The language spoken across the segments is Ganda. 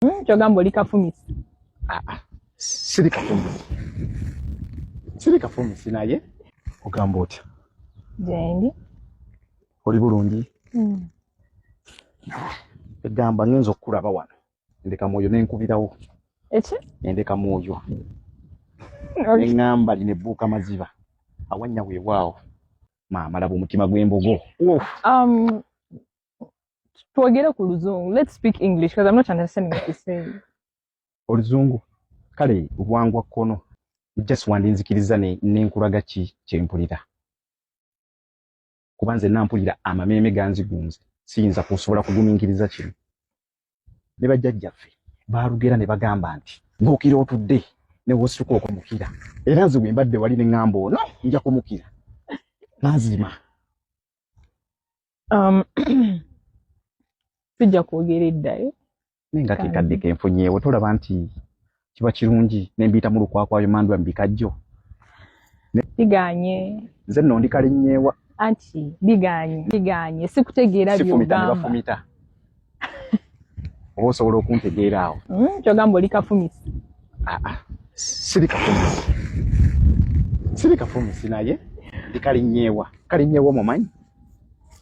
Kyogamba oli kafumisi? Ah, ah. Siri kafumisi, siri kafumisi, naye ogamba otya? Gyendi. Oli bulungi? Egamba ngenza okukulaba wano, ndeka mwoyo nenkubirawo. Eki? Nendeka mwoyo neŋŋamba lino ebbuuka maziba awannya weewaawo. Maama, laba omutima gw'embogo. Twogere ku Luzungu. Let's speak English because I'm not understanding what you're saying. Oluzungu kale lwangwa kkono, just wandinzikiriza nenkulaga ki kyempulira, kuba nze nampulira amameeme ganzigunze, siyinza kusobola kugumiikiriza kino. Ne bajjajjaffe baalugera ne bagamba nti ng'okira otudde ne woosituka okumukira, era nze bwe mbadde wali ne ŋŋamba ono nja kumukira mazima. Sijja kwogera eddayo. Naye nga kekadde kenfunyeewo, tolaba nti kiba kirungi ne mbiyita mu lukwakwayo mandwa mu bikajjo? Biganye. Nze nno ndi kalinnyeewa. Anti biganye, biganye, sikutegeera. Sifumita ne Byogamba. bafumita, oba osobola okuntegeera awo? Kyogamba oli kafumisi? Ah, ah. Siri kafumisi, siri kafumisi, naye ndi kalinnyeewa. Kalinnyeewa omumanyi?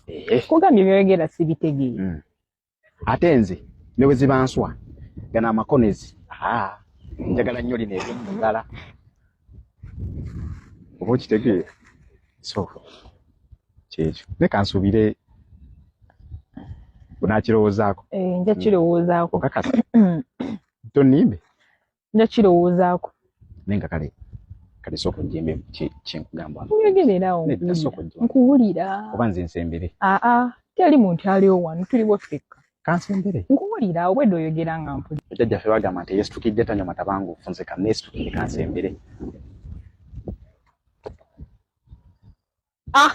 Eh. Kugambye byoyogera sibitegeera. Ate nze ne bwe ziba nswa, gano amakonezi, aa, njagala nnyo lino ebyomugala, oba okitegeera? So kyekyo, ne kansuubire bunakirowoozaako. Eh, nja kirowoozaako. Okakasa tonimbe? Nja kirowoozaako. Naye nga kale kale sooka ojjembe kyenkugamba. Nyogererawo. Nedda, sooka ojjembe. Nkuwulira. Oba nze nsembere? Aa, teri muntu aliwo wano, tuliwo ffekka. Kansembere. Nkuwulira, obwedda oyogera nga mpulira. Jjajjaffe bagamba nti eyesitukidde tanywa matabangufu. Nze kaneesitukire, kansembere. Ah!